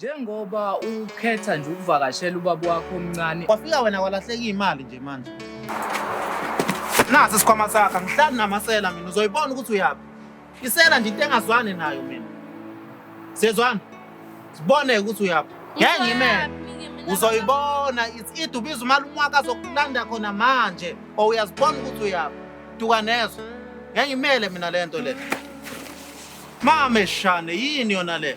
Njengoba ukhetha nje ukuvakashela ubaba wakho omncane. Kwafika wena kwalahleka imali nje manje. Nasi isikhwama sakho, angihlali namasela mina, uzoyibona ukuthi uyaphi. Isela nje into engazwani nayo mina. Siyezwana? Sibone ukuthi uyaphi. Ngeke ngimele. Uzoyibona it's either ubiza umalume wakho azokulanda khona manje or uyazibona ukuthi uyaphi. Duka nezwe. Ngeke ngimele mina le nto le. Mame shane yini yona le?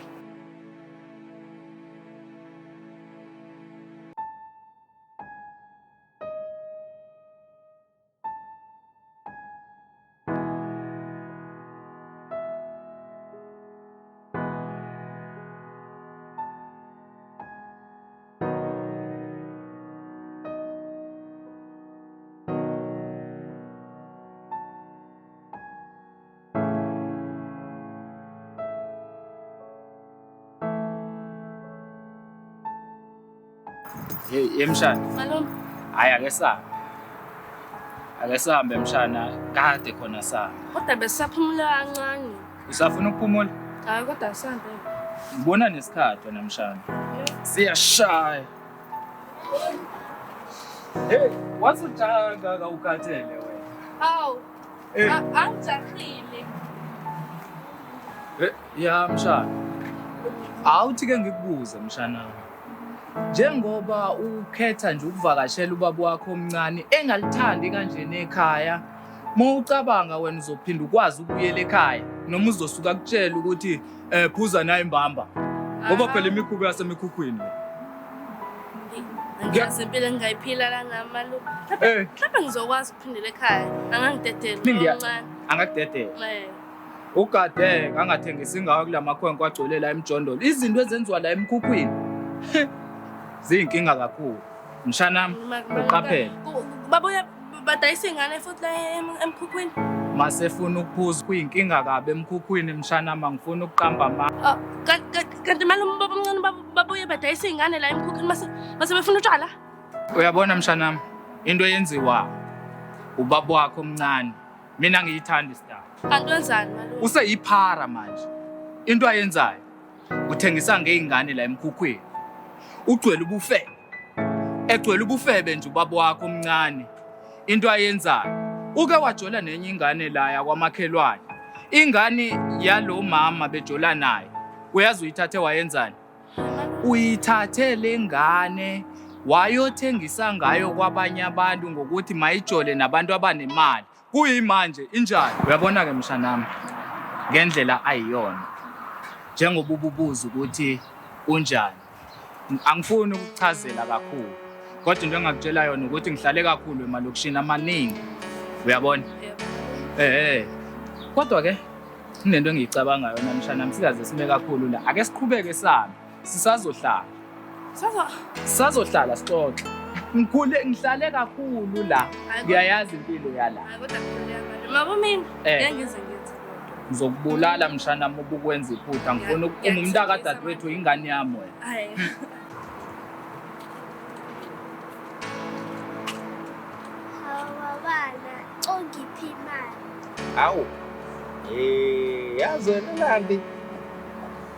Hey, yemshana. Malume. Hayi ake sahambe. Ake sihambe mshana, kade khona sahamba. Kodwa besisaphumula kancane. Usafuna ukuphumula? Hayi kodwa asihambe. Ngibona nesikhathi wena mshana. Siyashaya. Hey, wasujaha kangaka ukhathele wena. Hawu. Eh. Angijahile. Eh, ya mshana. Awuthi ke ngikubuze mshana. Njengoba ukhetha nje ukuvakashela ubaba wakho omncane engalithandi kanjena ekhaya, uma ucabanga wena uzophinda ukwazi ukubuyela ekhaya noma uzosuka kutshela ukuthi eh phuza nayo imbamba. Ngoba phela imikhuba yasemikhukhwini le. Angiyazi impilo engingayiphila la namalume. Eh. Mhlawumbe ngizokwazi ukuphindela ekhaya. Angangidedela omncane. Angakudedela. Eh. Ugade angathengisi ngawo kula makhwenkwe agcwele la emjondolo. Izinto ezenziwa la emkhukhwini ziyinkinga kakhulu. Mshanami, uqaphele. Babuye badayisa ingane futhi la emkhukhwini. Masefuna ukuphuza kuyinkinga kabi emkhukhwini mshanami, angifuni ukuqamba ama. Ah, kanti malume baba omncane babuye badayisa ingane la emkhukhwini mase mase befuna utshwala. Uyabona mshanami, into eyenziwa ubaba wakho omncane mina ngiyithanda isitaba. Kanti wenzani malume? Useyiphara manje. Into ayenzayo uthengisa ngeingane la emkhukhwini. Ugcwele ubufebe. Egcwele ubufebe nje ubaba wakho omncane. Into ayenzayo uke wajola nenye ingane la yakwamakhelwane. Ingane yalo mama bejola naye. Uyazi uyithathe wayenzani? Uyithathe lengane wayothengisa ngayo kwabanye abantu ngokuthi mayijole nabantu abanemali. Kuyimanje injani? Uyabona ke mshanami ngendlela ayiyona. Njengoba ububuza ukuthi unjani. Angifuni ukukuchazela kakhulu. Kodwa into engakutshela yona ukuthi ngihlale kakhulu emalokishini amaningi. Uyabona? Eh. Kodwa ke kunento engiyicabangayo yona mshanami singaze sime kakhulu la. Ake siqhubeke sami. Sisazohlala. Sazo Sisazohlala sixoxe. Ngikhule ngihlale kakhulu la. Ngiyayazi impilo yala. Hayi kodwa khululeka malume. Mabo mina Eh. ngeke ngize ngenze loo nto. Ngizokubulala mshana uma ubukwenza iphutha. Ngifuna ukuma umntaka dadewethu ingane yami wena. Hayi. Hawu bana, ongiphi imali. Hawu. Eh, yazi wena Landi.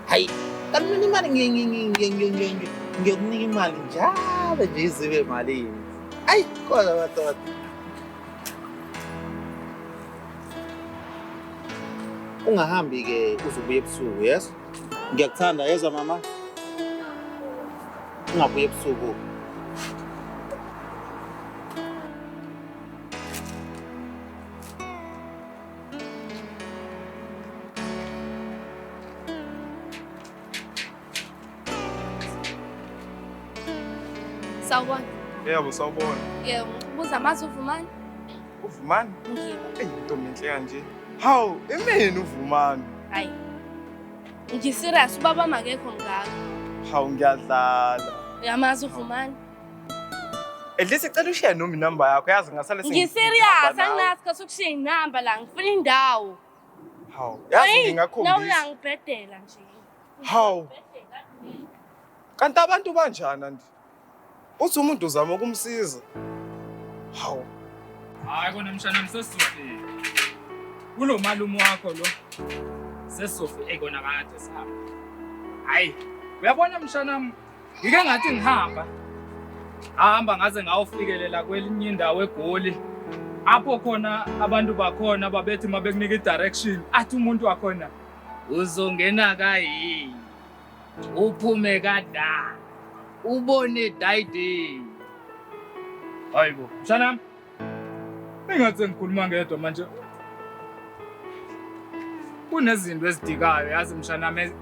Hayi, kanti mina imali ngiyokunika imali njalo nje izibe malini. Ayi, kodwa madoda. Ungahambi ke uze ubuye ebusuku, yes? Ngiyakuthanda, yezwa mama? Ungabuyi ebusuku. Sawubona. Yebo, sawubona. Yebo, buza amazi uVumani. Uvumani? Ngiba. Eyi, intombi enhle kanje. Hawu, imini uVumani? Hayi. Ngi-serious ubaba makekho ngaka. Hawu, ngiyadlala. Uyamazi uVumani? At least icela ushiye noma inamba yakho, yazi ngasale Ngi-serious anginazi sikhathi sokushiya inamba la ngifuna indawo. Hawu, yazi Hayi, ngingakhombisa. Nawe uyangibhedela nje. Hawu, kanti abantu banjani andi? Uthi umuntu uzama ukumsiza. Hawu, Hayi kona mshana sesizofika. Kulo malume wakho lo. Sesizofika ey kona kade sihamba. Hayi. Uyabona mshanami, ngike ngathi ngihamba. Hamba ngaze ngawufikelela kwelinye indawo eGoli. Apho khona abantu bakhona babethi uma bekunika i-direction, athi umuntu wakhona uzongena kayi, uphume kada, ubone dayide. Hayibo, mshanami. Engathi sengikhuluma ngedwa manje. Kunezinto ezidikayo yazi mshanami.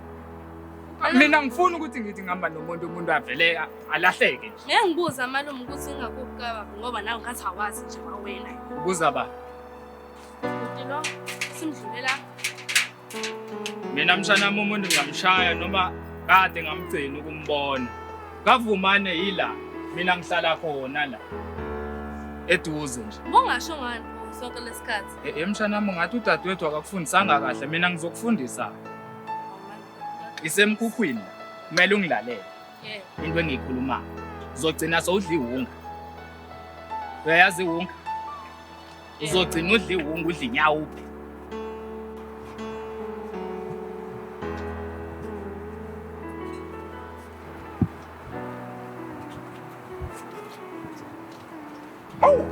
Mina ngifuna ukuthi ngithi ngihamba nomuntu umuntu avele alahleke nje. Ngeke ngibuza malume ukuthi ingakuphi kababa ngoba nawe ngathi awazi nje kwawena. Ubuza ba? Bhuti lo simdlulela. Mina mshanami umuntu ngingamshaya noma kade ngamgcina ukumbona. Kavumane yila mina ngihlala khona la. Eduze nje. Ubungasho ngani pho sonke lesikhathi? Eh mshanami ngathi udadewethu akakufundisanga kahle mina ngizokufundisa. Isemkhukhwini kumele ungilalele. Yebo. Into engiyikhulumayo. Uzogcina sowudla iwunga. Uyayazi iwunga? Uzogcina udla iwunga udla inyawupe. Awu!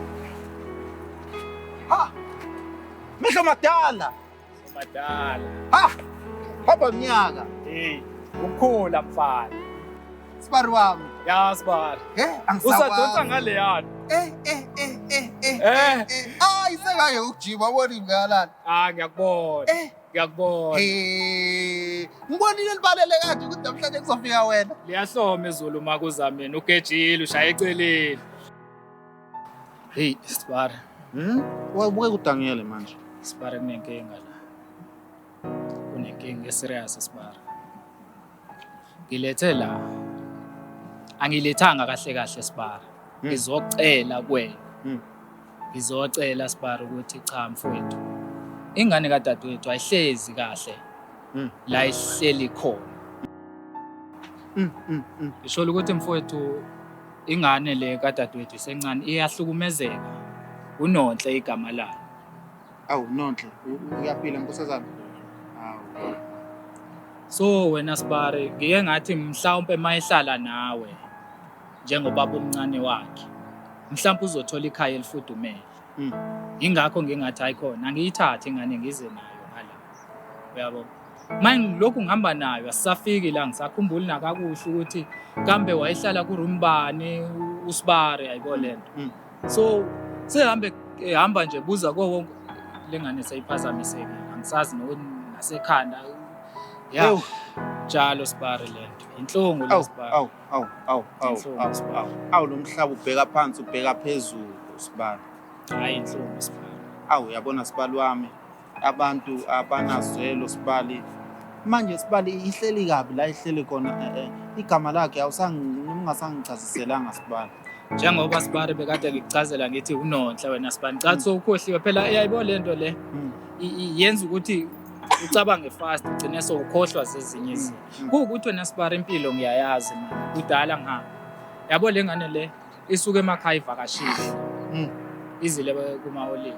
Ha! Mehlo madala. Madala. Ha! Hamba mnyaka. Hey, ukukhula mfana. Sibari wami. Ya sibari. Eh, angisakwazi. Usadonsa ngaleyana. Eh eh eh eh eh. Eh. Hayi sekaye ukujima wabona ingalana. Ah, ngiyakubona. Eh. Ngiyakubona. Eh, ngibonile libalele kanje ukuthi namhlanje kuzofika wena. Liyahloma izulu uma kuza mina ugejile ushaya eceleni. Hey, sibari. Wabuke kudangele manje. Sibari kunenkinga la. Kunenkinga eserious sibari. Ngilethe la. Angilethanga kahle kahle sibari. Ngizocela kuwena. Ngizocela sibari ukuthi cha mfowethu. Ingane kadadewethu ayihlezi kahle. La ihleli khona. Ngisho ukuthi mfowethu ingane le kadadewethu isencane iyahlukumezeka. UNonhle igama layo. Awu Nonhle, uyaphila nkosazana? Awu. So wena sibari ngike ngathi mhlawumbe mayihlala nawe njengobaba omncane wakhe. Mhlawumbe uzothola ikhaya elifudumele. Ingakho ngingathi ayikhona angiyithathe ingane ngize nayo ngala. Uyabo? Manje ngilokhu ngihamba nayo asisafiki la ngisakhumbuli nakakuhle ukuthi kambe wayehlala ku room bani usibari ayibo lento. So sehambe ehamba nje buza ko lengane seyiphazamisekile angisazi nokuthi nasekhanda. Ya. Njalo sibari lento. Inhlungu Awu lesibari. awu awu awu awu Inhlungu awu sibari. awu lo mhlaba ubheka phansi ubheka phezulu sibari. Hayi inhlungu sibari. Awu uyabona sibali wami abantu abanazwelo sibali. Manje sibali ihleli kabi la ihleli khona igama lakhe ungasangichaziselanga sibali. Njengoba sibari bekade ngikuchazela ngithi uNonhle wena sibani cha sowukhohliwe phela uyayibona lento le yenza ukuthi ucabange fast ugcine sowukhohlwa zezinye izinto. Kuwukuthi wena sibari impilo ngiyayazi manje kudala ngihamba. Yabo le ngane le isuke emakhaya ivakashile. Izile kuma-holiday.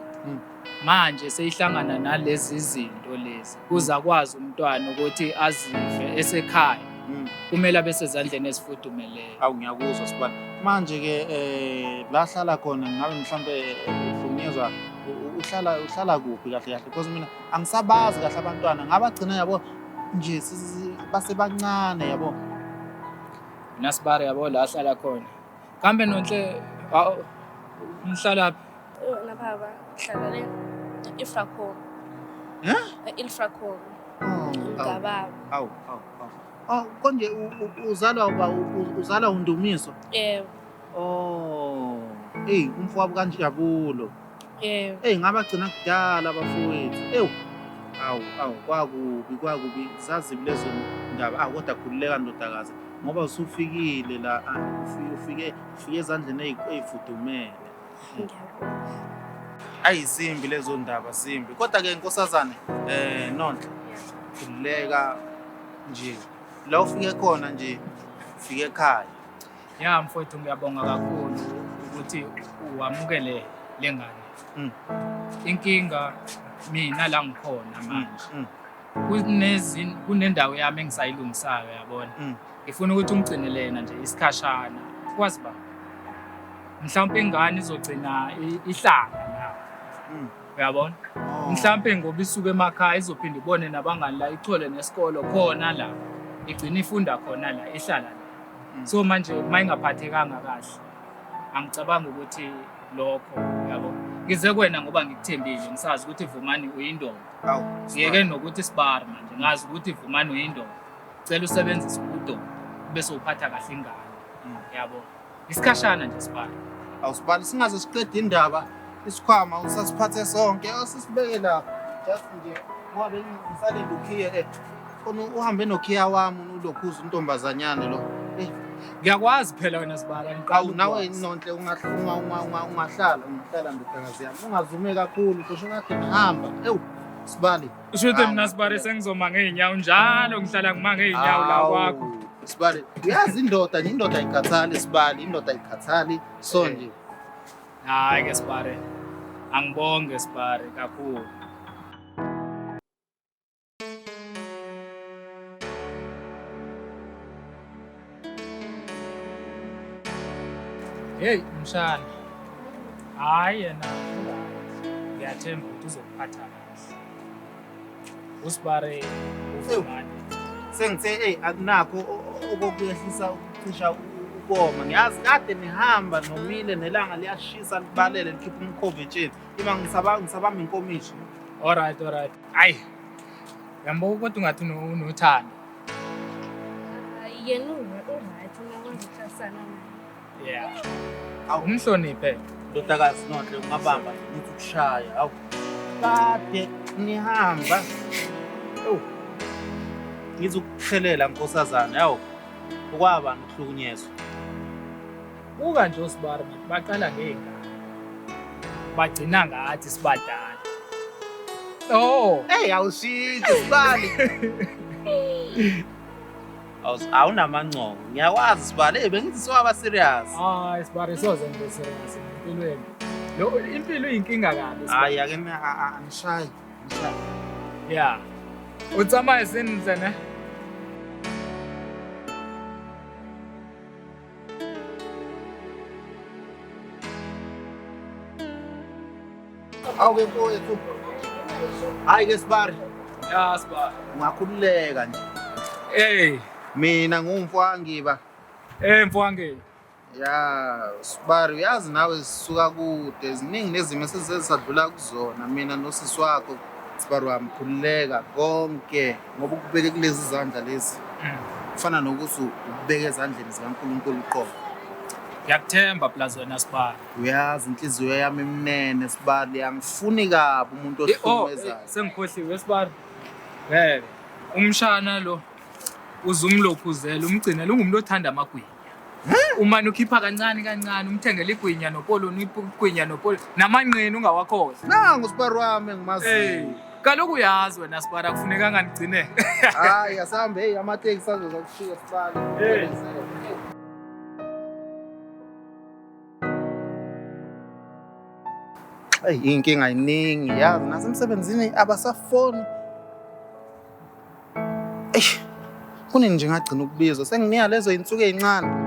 Manje seyihlangana nalezi zinto lezi kuza kwazi umntwana ukuthi azive esekhaya. Kumele abe sezandleni ezifudumeleyo. Awu ngiyakuzwa sibali. Manje ke la hlala khona ngabe mhlambe uhlukunyezwa uhlala kuphi kahle kahle because mina angisabazi kahle abantwana ngabagcina yabo nje basebancane yabo. Mina sibari yabo la hlala khona. Kambe Nonhle umhlala Wena baba hlala le Ilfracombe. Eh? Ilfracombe. Ngababa. Awu awu awu. Oh konje uzalwa uba uzalwa uNdumiso? Yebo. Oh, hey umfowabo kaNjabulo. Yebo. Hey ngabagcina kudala abafowethu. Ew. Awu awu kwakubi zazibi lezo ndaba. Awu kodwa khululeka ndodakazi ngoba usufikile la ufike ezandleni ezifudumele. Ngiyabonga. Ayisimbi lezo ndaba simbi. Kodwa ke nkosazane Nonhle khululeka nje. La ufike khona nje ufike ekhaya. Ya mfowethu ngiyabonga kakhulu ukuthi uwamukele lengane. Inkinga mina la ngikhona manje. Kunendawo yami engisayilungisayo yabona. Ngifuna ukuthi ungigcinele yena nje isikhashana. Kwazi ba? Mhlawumbe ingane izogcina ihlala la. Uyabona? Mhlawumbe ngoba isuke emakhaya izophinde ibone nabangani la, ithole nesikolo khona la. Igcina ifunda khona la, ihlala la. So manje mayingaphathekanga kahle, angicabangi ukuthi lokho, yabo. Ngize kuwena ngoba ngikuthembile, ngisazi ukuthi Vumani uyindoda. Ngiyeke nokuthi sibari manje, ngazi ukuthi Vumani uyindoda. Cela usebenzise ubudoda bese uphatha kahle ingane. Yabo. Isikhashana nje sibari. Awusibali singaze siqede indaba, isikhwama usasiphathe sonke, asisibeke la. Just nje ngoba bengisalinde ukhiye khona uhambe nokhiya wami ulokhuza untombazanyana lo. Ngiyakwazi phela wena sibara, ngiqala Awu nawe ukwazi. Nonhle ungahlala ndodakazi yami. Ungazume kakhulu, kusho kade ngihamba. Ewu sibali. Usho ukuthi mina sibari sengizoma ngeenyawo njalo, ngihlala ngima ngeenyawo la kwakho. Sibali, uyazi indoda, indoda ayikhathali sibali, indoda ayikhathali so nje. Hayi ke sibari. Angibonge sibari kakhulu. Hey mshana. Hayi yena. Ngiyathemba ukuthi uzokuphatha kahle. Usibare uvumani. Sengithe hey akunakho okokuyehlisa ukucisha ukoma. Ngiyazi kade nihamba nomile nelanga liyashisa libalele likhipha umkhovu etsheni. Ima ngisabamba inkomishi. All right, all right. Ayi. Uyambuka kodwa ungathi unothando. Yena uright, uyakwazi ukuhlalisana naye. Yeah. Umhloniphe. Ndodakazi Nonhle ungabamba ngithi ukushaya. Awu. Kade nihamba. Ewu. Ngizokuthelela nkosazana, yawo. Okwaba nokuhlukunyezwa. Buka nje osibari baqala ngey'ngane. Bagcina ngathi sibadala. Oh. Hey, awushintshi sibali. Awunamangcongo. Ngiyakwazi sibali. Hey, bengithi siwaba serious. Hayi sibari soze ngibe serious empilweni. Lo impilo iyinkinga kabi. Hayi ake angishayi. Ngishayi. Yeah. Utsamaye senze ne? Awu ke mfowethu. Hayi ke sibari. Ya sibari. Ungakhululeka nje. Hey, mina ngumfwangiba. Eh mfwangi. Ya sibari uyazi nawe sisuka kude, ziningi nezimo esizesadlula kuzona mina nosisi wakho. Sibari wami khululeka konke ngoba ukubeke kulezi zandla lezi. Kufana nokuthi ukubeke ezandleni zikaNkulunkulu uqobo. Ngiyakuthemba plus wena sibari. Uyazi inhliziyo yami imnene sibali, angifuni kabi umuntu ohlukumezayo. Sengikhohliwe sibari. Ngeke. Umshana lo uzumlokhuzela umgcinele ungumuntu othanda amagwinya. Umane ukhipha kancane kancane umthengele igwinya nopoloni, igwinya nopoloni namanqina ungawakhohlwa. Nangu sibari wami engimaziyo. Kaloku uyazi wena sibari akufunekanga nigcine. Hayi asambe, hey amatekisi azoza kushiya sibali. Hey. Eyi, iy'nkinga yiningi yazi nasemsebenzini abasafoni. Eish, kunini nje ngagcina ukubizwa, senginika lezo y'nsuku ey'ncane.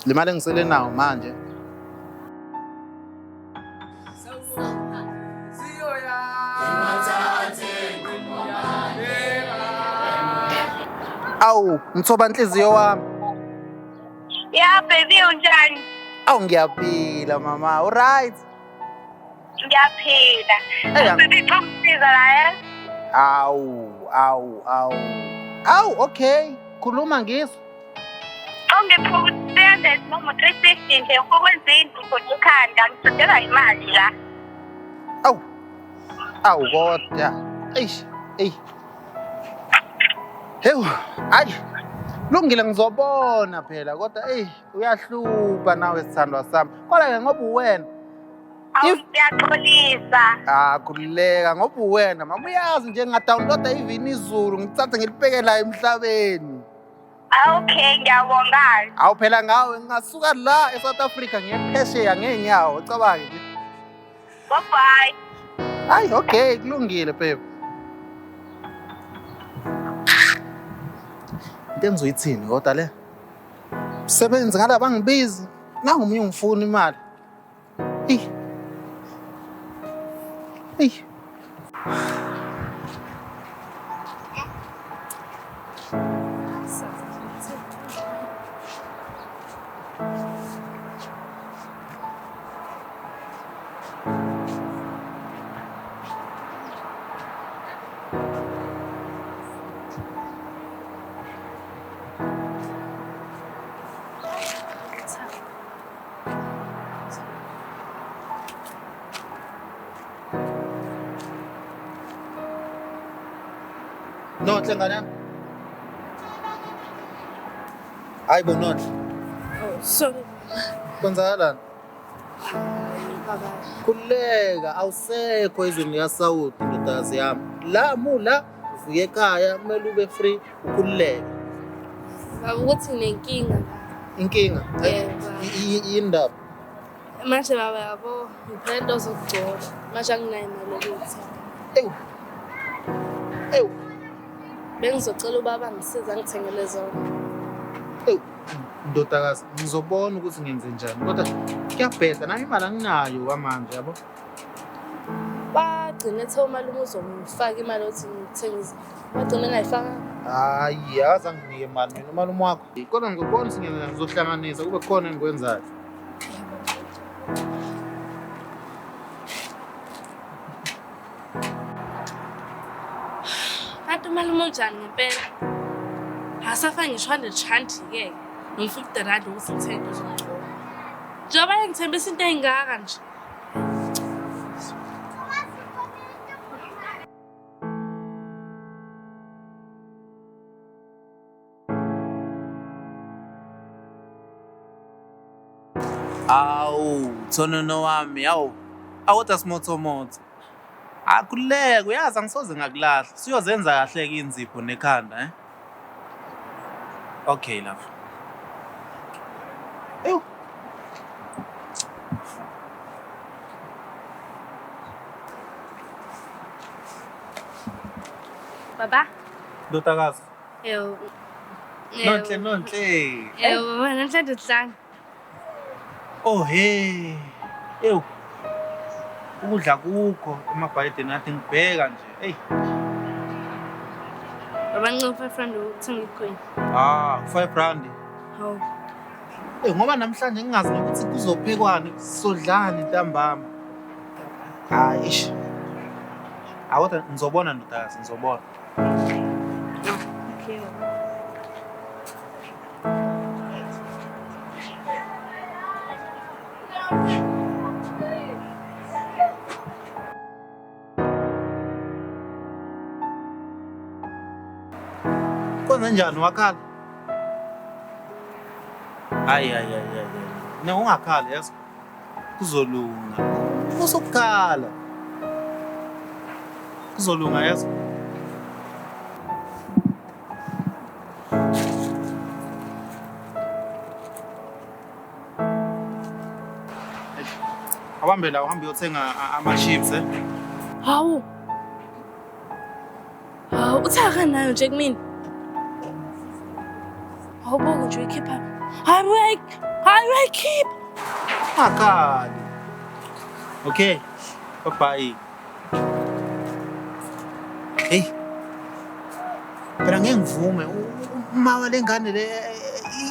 Le mali engisele nawo manje. Awu, mthoba nhliziyo wami. Ya baby unjani? Awu ngiyaphila mama, u right? Ngiyaphila. Baby cha ngisiza la eh? Awu, awu, awu. Awu, okay. Khuluma ngizwe. Ongipha 300 noma 350 nje ukwenza indlu khona ekhanda ngidinga imali la. Awu. Awu kodwa. Eish, ey. Hewu, ayi. Lungile ngizobona phela kodwa ey uyahlupha nawe sithandwa sami. Kodwa ke ngoba uwena Ngiyaxolisa. Ah, khululeka ngoba uwena mama uyazi nje ngingadownloada even izulu ngithathe ngilibeke la emhlabeni. Okay, ngiyabonga. Awu phela ngawe ngingasuka la eSouth Africa ngiye phesheya ngeenyawo, ucabange nje. Bye bye. Hayi, okay, kulungile babe. Into engizoyithini kodwa le? Sebenzi ngala bangibizi. Nangu omunye ungifuna imali. Eyi. Eyi. Nonhle ngane yami. Hayi bo Nonhle. Oh, sorry. Kwenzakalani? Baba. Khululeka, awusekho ezweni likaSawudi ndodakazi yami. La mula ufike ekhaya kumele ube free ukhululeke. Baba ukuthi nginenkinga. Inkinga? Yebo. Yini ndaba? Manje baba yabo, ngiphelelwa into zokugcoba. Manje anginayo imali yokuyithenga. Ewu. Ewu. Bengizocela ubaba angisize angithengele zona. Ewu. Ndodakazi, ngizobona ukuthi ngenze njani kodwa kuyabheda nami imali anginayo kwamanje yabo. Bagcine ethe umalume uzongifaka imali yokuthi ngithenge izinto. Bagcine engayifakanga. Hayi, akaze anginike imali mina umalume wakho. Kodwa ngizobona ukuthi ngenze njani, ngizohlanganisa kube khona engikwenzayo. Kanti umalume unjani ngempela? Asafake ngisho R100-ke no-R50 ukuthi ngithenge into zokugcoba. Njengoba engithembisa into ey'ngaka nje. Awu, thonono wami, awu. Awuthi simothomothi. Akhululeka, uyazi angisoze ngakulahla. Siyozenza kahle-ke inzipho nekhanda, eh? Okay, love. Ewu. Baba. Ndodakazi. Ewu. Nonhle, nonhle. Ewu, baba, namhlanje sidlani? Oh he. Ewu. Ukudla kukho emabhayideni athi ngibheka nje. Ey. Baba ngicela u-R5 ukuthenga igwinya. Ah, R5. Hawu. Eh ngoba namhlanje ngingazi nokuthi kuzophekwani, sodlani ntambama. Hayi ish. Awuthi ngizobona ndodakazi, ngizobona. Okay, baba. Kwenze njani wakhala? Hayi hayi hayi hayi. Ne ungakhali yazi. Kuzolunga. Usukukhala. Kuzolunga yazi. Awambe la uhambe uyothenga ama-chips eh. Hawu. Hawu, uthi akanayo nje kumina. Awubuke nje uyikhipha. Hayi hayi uyayikhipha. Ungakhali. Okay. Bye bye. Hey. Phela ngeke ngivume uma wale ngane le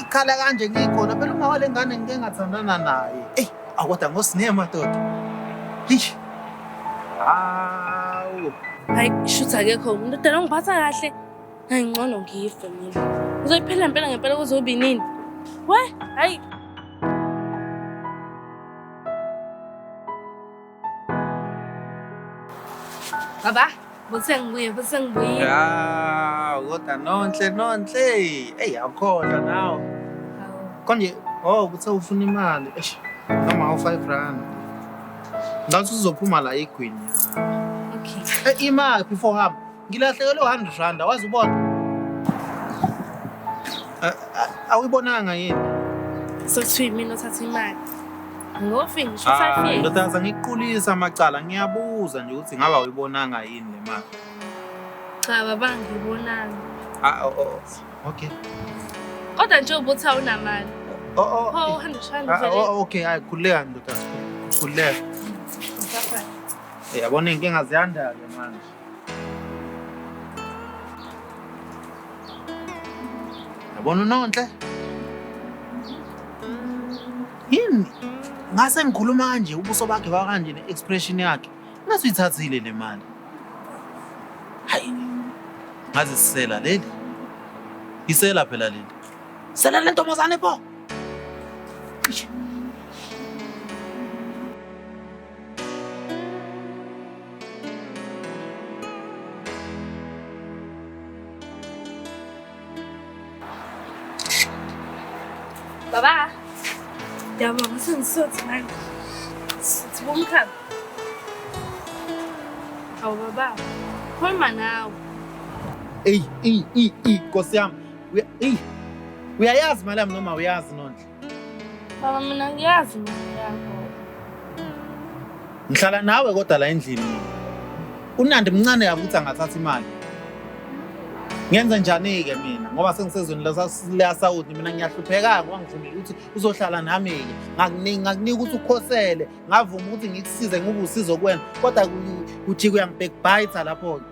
ikhala kanje ngikhona phela uma wale ngane ngike ngathandana naye. Ey, akodwa ngosine madoda. Eish. Hawu. Hayi, shuthi akekho umuntu odala ongiphatha kahle. Hayi ngcono ngife mina. Uzoyiphela impela ngempela kuzoba inini? We, hayi. Baba, buthe ngibuye, buthe ngibuye. Ya, kodwa nonhle nonhle. Ey, awukhohlwa nawe. Hawu. Konje, oh, kuthe ufuna imali. Eish, noma u-R5. Ngathi uzophuma la igwinya. Okay. Eh, imali before hamba. Ngilahlekelwe R100, awazi ubona. Awuyibonanga yini? Sokuthiwa yimina othatha imali. Ngofiki ngisho 5 years. Ndodakazi angikuqulisa amacala, ngiyabuza nje ukuthi ngabe awuyibonanga yini le mali. Cha baba ngibonanga. Ah, oh, oh, okay. Kodwa nje ubuthi awunamali. Oh, oh. Pho 100 rand Ah, vele. oh, okay, hayi khululeka ndodakazi, khululeka. Ngisafana. Yabona iy'nkinga ziyanda-ke manje. Yabona uNonhle? Yini? Ngase ngikhuluma kanje ubuso bakhe bakanje ne-expression yakhe. Ngase uyithathile le mali. Hayi. Ngaze sisela leli. Isela phela leli. Sela le ntombazane pho. Eish. Baba. Ngiyabonga sengisuthi manje. Sithi bomkhaba. Hawu baba. Khuluma nawe. Eyi, eyi, eyi, eyi, Nkosi yami. Eyi. Uyayazi imali yami noma uyazi Nonhle? Baba mina ngiyazi imali yakho. Ngihlala nawe kodwa la endlini mina. UNandi mncane kabi ukuthi angathatha imali. Ngenze njani-ke mina ngoba sengisezweni laSaudi mina ngiyahlupheka ngoba ngivumile ukuthi uzohlala nami-ke. Ngakunika ukuthi ukhosele, ngavuma ukuthi ngikusize ngibe usizo kuwena kodwa kujike uyangibhekbhayitha lapho-ke.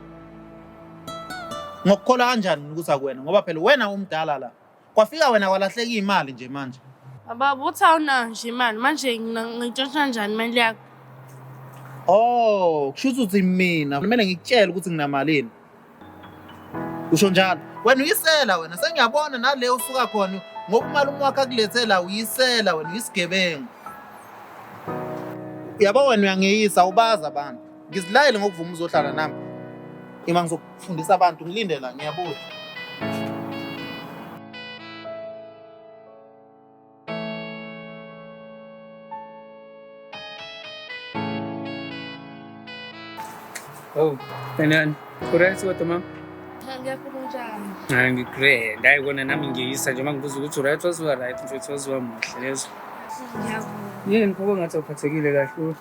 Ngokukholwa kanjani mina ukuthi akuwena ngoba phela wena umdala la. Kwafika wena kwalahleka iy'mali nje manje. Baba uthi awunayo nje imali manje ngiyitshontsha kanjani imali yakho? Oh, kusho ukuthi mina kumele ngikutshele ukuthi nginamalini. Usho njalo. Wena uyisela wena, sengiyabona nale usuka khona ngoba umalume wakho akulethela uyisela wena uyisigebengu. Uyabo wena uyangeyisa ubazi abantu. Ngizilayele ngokuvuma uzohlala nami. Ima ngizokufundisa abantu ngilinde la ngiyabuya. Oh, kanjani? Uright kodwa mama? Ngiyaphila njani? Hayi ngigrand. Hayi kona nami ngiyisa nje mangibuza ukuthi uright waziwa right mfethu waziwa muhle lezo. Ngiyabonga. Yini pho ngathi awuphathekile kahle?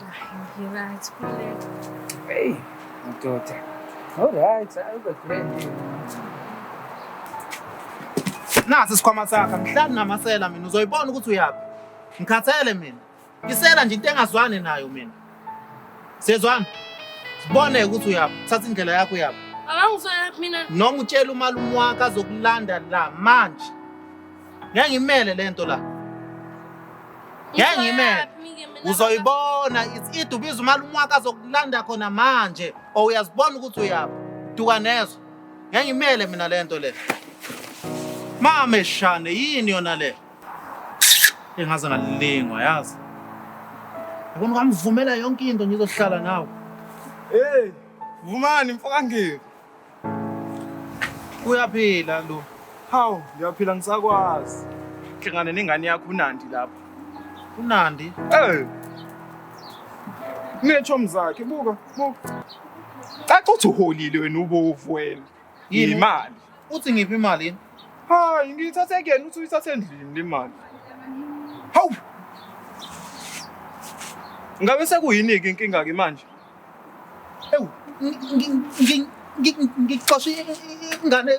Hayi ngiright khuleka. Hey, madoda. Alright, hayi ube grand. Nasi isikhwama sakho, ngihlali namasela mina uzoyibona ukuthi uyaphi. Ngikhathele mina. Isela nje into engazwani nayo mina. Siyezwana? Sibone ukuthi uyaphi, thatha indlela yakho uyaphi. Baba ngizwe mina Noma utshela umalume wakho azokulanda la manje. Ngeke ngimele lento la. Ngeke ngimele. Uzoyibona it's either ubiza umalume wakho azokulanda khona manje or uyazibona ukuthi uyaphi. Duka nezwe. Ngeke ngimele mina lento le. Mame shane yini yona le? Engaze ngalingwa yazi. Yabona ngamvumela yonke into ngizohlala nawe. Hey, Vumani mfokaNgevu. Uyaphila lo. Hawu, ngiyaphila ngisakwazi. Hlangane nengane yakho uNandi lapha. UNandi. Eh. Netshomi zakhe buka, buka. Caca uthi uholile wena ubovu wena. Yini? Imali. Uthi ngiphi imali yini? Hayi, ngiyithathe kuyena uthi uyithathe endlini le mali. Hawu. Ngabe sekuyini-ke inkinga-ke manje? Ewu, ngixoshe ingane